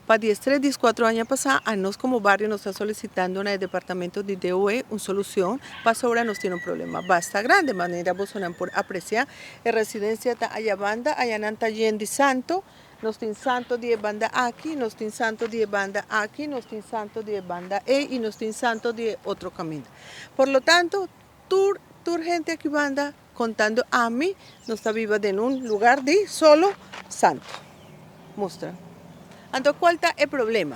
Pa 13, 14 aña pasá, nos komo bario nos ta solisitando na e departamento di DOE un solushon pasobra nos tin un problema basta grandi. Manera bosonan por apresiá, e residensia ta aya banda, ayanan ta yen di santo. Nos tin santo di e banda aki, nos tin santo di e banda aki, nos tin santo di e banda ei i nos tin santo di e otro kaminda. Por lo tanto, tur tur hende aki banda, kontando ami, nos ta biba den un lugar di solo santo. Mustra. Anto kual ta e problema?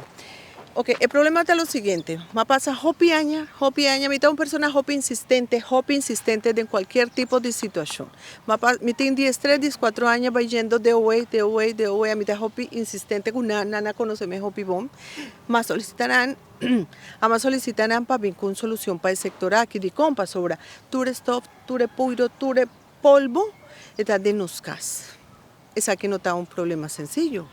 Ok, e problema ta lo siguiente, m'a pasa hopi aña, hopi aña, mi ta un persona hopi insistente, hopi insistente den kualkier tipo di situashon. M'a pa, mi tin 13, 14 aña bai yendo DOE, DOE, DOE, ami ta hopi insistente ku nan, nan a konosé mi hopi bon. M'a solisita nan, a m'a solisita nan pa bin ku un solushon pa e sektor aki, dikon? Pasobra tur e stof, tur e puiro, tur e polvo e ta den nos kas. Esaki no ta un problema sencillo.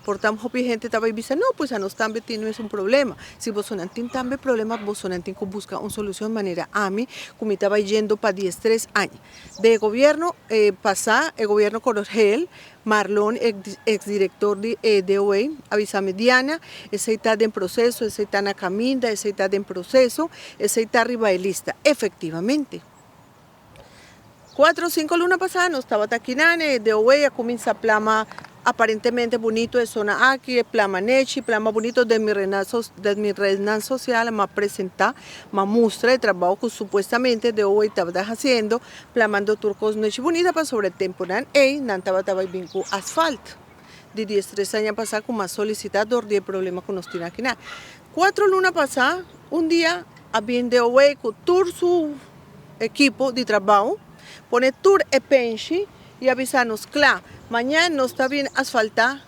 Por tan hopi hende ta bay bisa, no, pues anos tambe tin mes un problema. Si bosonan tin tambe problema, bosonan tin cu busca un solucion manera ami cu mi ta bay yendo pa 13 aña. De gobierno pasa, e gobierno Coronel Marlon, ex director di e DOE, a bisa mi, Diana, esey ta den proceso, esey ta na caminda, esey ta den proceso, esey ta riba e lista. Efectivamente. Cuatro o cinco luna pasá nos tabata aki nan, e DOE a cuminsa plama aparentemente bunito e zona aki, e plama nechi, plama bunito den mi den mi rednan social m'a presenta, m'a mustra e trabao cu supuestamente DOE tabata haciendo, plamando tur cos nechi bunita pasobra e temponan ey nan tabata bay bin cu asfalt. Di 13 aña pasá cu m'a solicita dor di e problema cu nos tin aki nan. Cuatro luna pasá un dia a bin DOE cu tur su ekipo di trabou pone tur e penshi i a bisa nos kla, mañan nos ta bin asfaltá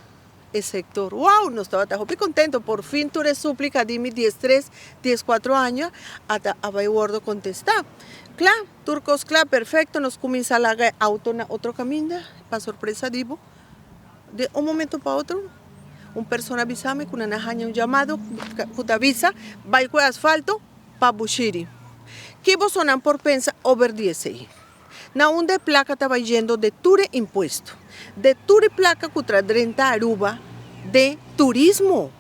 e sektor. Wow! Nos tabata hopi kontento, por fin tur e súplika di mi 13, 14 aña a ta a bai wòrdu kontestá. Kla, tur kos kla, perfekto, nos kuminsá laga e outo na otro kaminda, pa sorpresa di bo, di un momento pa otro un persona a bisa mi ku nan a haña un yamado ku ta bisa bai ku e asfalto pa Bushiri. Ki bosonan por pensa over di esei? Na unda e plaka ta bai yendo de tur e impuesto, de tur e plaka ku tra drenta Aruba den turismo?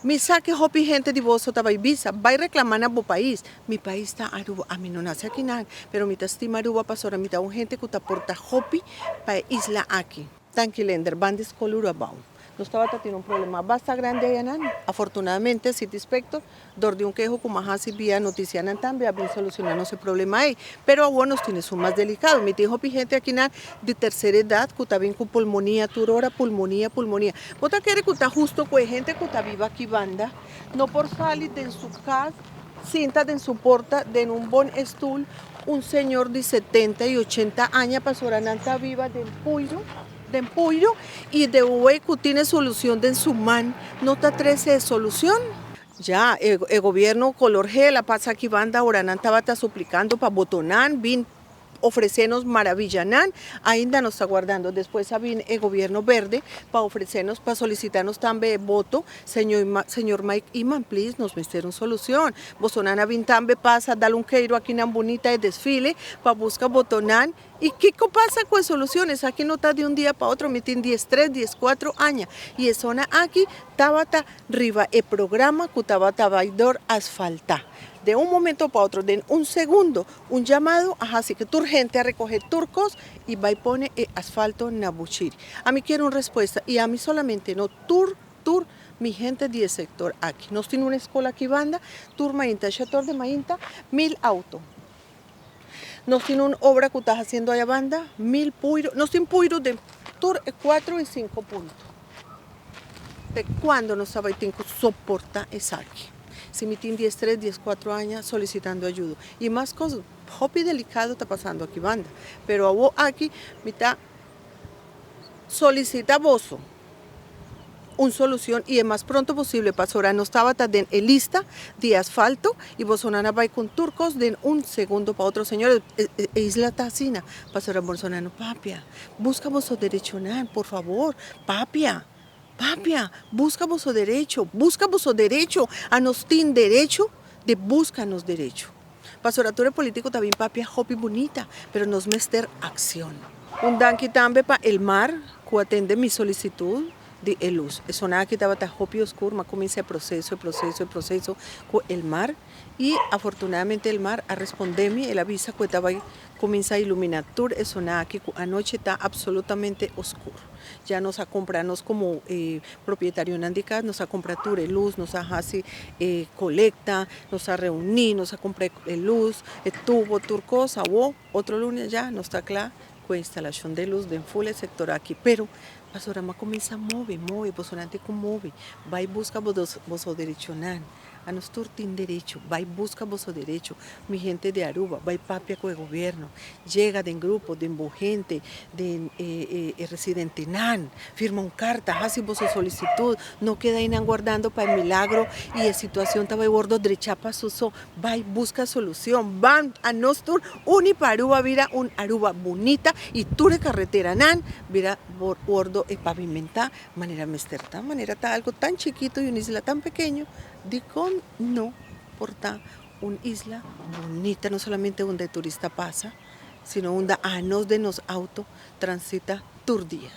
Mi sa ke hopi hende di boso ta bai bisa, bai reklama na bo pais. Mi pais ta Aruba. Ami no nase akinan, pero mi ta stima Aruba pasobra mi ta un hende ku ta porta hopi pa e isla aki. Tanki Lender, ban di skol Urabao. Nos tabata tin un problema basta grandi ayanan. Afortunadamente, City Inspector, dor di un keho ku m'a hasi via notisianan tambe a bin soluciona nos e problema ei. Pero awor nos tin esun mas delicado. Mi tin hopi hende akinan di tercera edad ku ta bin ku pulmonia tur ora, pulmonia, pulmonia. Bo ta kere ku ta husto ku e hende ku ta biba aki banda no por sali den su kas, sinta den su porta den un bon estul, un señor di 70 i 80 aña pasobra nan ta biba den puiro? Den puyo y de ue cu tin e solucion den su man no ta trece e solucion. Ya e gobierno color gel a pasa aki banda ora nan tabata suplicando pa botonan bin ofrece nos maravillanan ainda nos ta guardando despues a bin e gobierno berde pa ofrece nos pa solicita nos tambe e boto señor señor Mike Eman please nos mester un solucion bosonan a bin tambe pasa dal un keiro akinan bunita e desfile pa busca botonan I kiko pasa ku e solucion? Esaki no ta di un dia pa otro, mi tin 13, 14 aña i e zona aki tabata riba e programa ku tabata bai dor asfaltá. De un momento pa otro, den un segundo, un llamado a hasi ku tur hende a rekohe tur kos i bai pone e asfalto na Bushiri. Ami kier un respuesta i ami solamente no, tur, tur mi hende di e sektor aki. Nos tin un eskol aki banda, tur mainta, shetor di mainta, mil auto. Nos tin un obra cu ta haciendo aya banda, mil puiro, nos tin puiro den tur e cuatro y cinco punto. Te cuando nos ta bay tin cu soporta esaki? Si mi tin 13, 14 aña solicitando ayudo. Y mas cos hopi delicado ta pasando aki banda. Pero awo aki mi ta solicita boso. Un solucion y e mas pronto posible pasobra nos tabata den e lista di asfalto y bosonan a bay con tur cos den un segundo pa otro. Señores, e isla ta asina pasobra bosonan no papia. Busca boso derechonan, por favor, papia, papia, busca boso derecho, busca boso derecho, anos tin derecho di busca nos derecho. Pasobra tur e politico ta bin papia hopi bunita, pero nos mester accion. Un danki tambe pa Elmar cu a tende mi solicitud. Di e lus. E zona aki tabata hopi oscur, ma cuminsa e proceso, e proceso, e proceso cu Elmar y afortunadamente Elmar a responde mi, el a bisa cu e ta bay cuminsa ilumina tur e zona aki cu anochi ta absolutamente oscur. Ya nos a cumpra, nos como propietarionan di cas nos a cumpra tur e luz, nos a haci e colecta, nos a reuni, nos a cumpra e luz, e tubo, tur cos, awo otro lunes ya nos ta cla cu e instalacion di luz den full e sector aki, pero pasobra mi a cuminsa move, move, bosonan tin cu move, bay busca boso derechonan. Anos tur tin derecho, bay busca boso derecho, mi hende di Aruba, bay papia cu e gobierno, yega den grupo, den bo hende, den e residentenan, firma un carta, haci boso solicitud, no keda einan guardando pa e milagro y e situacion ta bay wordo drecha pa su so, bay busca solucion, ban anos tur uni pa Aruba bira un Aruba bunita y tur e carreteranan bira wordo e pavimenta manera mester ta, manera ta algo tan chikito y un isla tan pequeño, dicon no por ta un isla bunita, no solamente unda e turista pasa, sino unda anos den nos auto transita tur dia.